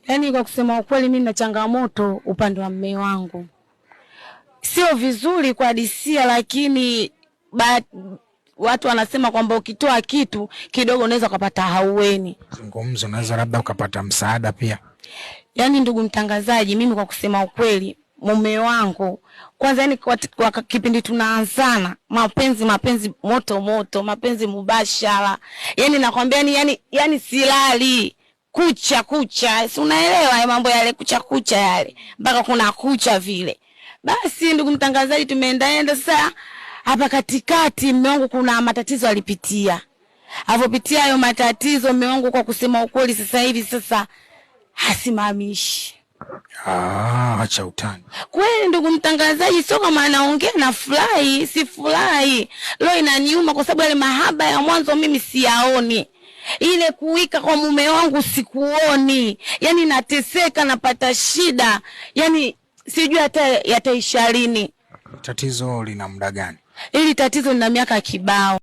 Yaani kwa kusema ukweli, mimi na changamoto upande wa mme wangu. Sio vizuri kuhadisia, lakini watu wanasema kwamba ukitoa kitu kidogo unaweza ukapata haueni. Zungumzo, unaweza labda ukapata msaada pia. Yaani ndugu mtangazaji, mimi kwa kusema ukweli, mume wangu kwanza, yani kwa kipindi tunaanzana mapenzi, mapenzi moto moto, mapenzi mubashara, yani nakwambia ni yani silali kucha kucha, si unaelewa mambo yale kucha kucha yale, mpaka kuna kucha vile. Basi ndugu mtangazaji, tumeendaenda sasa hapa katikati, mume wangu kuna matatizo alipitia, alivyopitia hayo matatizo mume wangu, kwa kusema ukweli, sasa hivi sasa hasimamishi. Ah, acha utani. Kweli ndugu mtangazaji, sio kama anaongea na furahi, si furahi. Leo inaniuma kwa sababu yale mahaba ya mwanzo mimi siyaoni. Ile kuwika kwa mume wangu sikuoni. Yaani nateseka, napata shida. Yaani sijui hata yataisha lini. Tatizo lina muda gani? Hili tatizo lina miaka kibao.